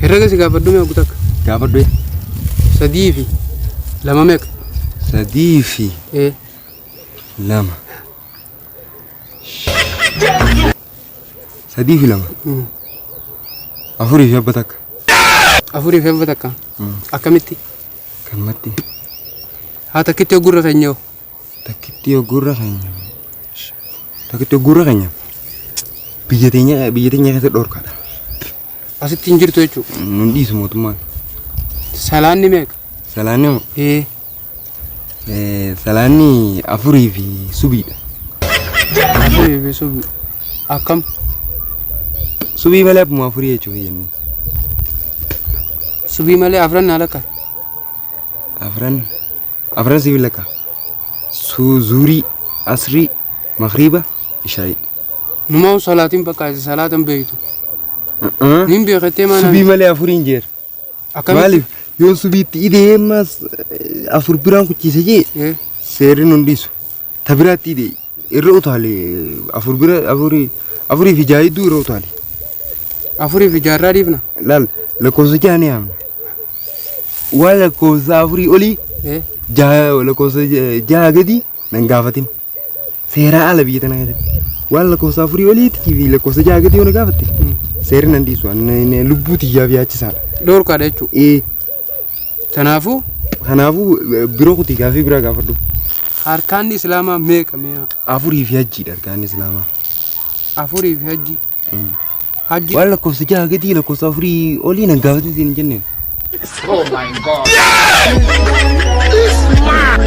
Herrega si gaafadhu mee takka. Gaafadhu. 3 fi 2 meeqa? Sadii fi lama. 3 fi 2. 4 fi 1. 4 fi 1. Akkamitti? Kanumatti. Haa, takkitti ogurra keenya hoo? Takkitti ogurra keenya. Takkitti ogurra keenya. Biyya teenya keessatti dhorkaadha. Asitti hin jirtu jechuudha. Nun dhiisu mootummaan. Salaanni meeqa? Salaanni moo? Ee. Salaanni afurii fi subiidha. Afurii fi subii. Akkam? Subii malee abbuma afurii jechuuf jennee. Subii malee afran naa lakkaa. Afran afran siif lakka. Zuurii, asrii, makriiba, ishaayii. Numaa salaatiin bakka salaatan beektu. Nin beekattee maana. Subii malee afuriin jeera. Akkamitti? Maaliif yoo subiitti idee ammas afur biraan kuchiise jee seerri nun dhiisu. Ta biraatti idee irra utaale afur bira afurii 4 fi 6 hedduu irra utaale. Afurii fi jaarraa dhiifna. Laal, lakkoofsa jaha ni yaamna. Waan lakkoofsa afurii olii jaha, lakkoofsa jaha gadi nan gaafatin. Seeraa ala biyya tana keessatti. Waan lakkoofsa afurii oliitii fi lakkoofsa jaha gadi yoo na gaafatte seerri nan dhiisu. Ani lubbuu tiyyaaf yaachisaadha. Dhoorkaadha jechuudha. Ee. Kanaafuu. Kanaafuu biroo kutii gaafii biraa gaafadhu. Harkaanni islaamaa meeqa mi'a? Afurii fi hajjiidha harkaanni islaamaa. Afurii fi hajji. Hajji. Waan lakkoofsa jaha gadii, lakkoofsa afurii olii nan gaafatin siin hin jenneen. Oh my God. This man.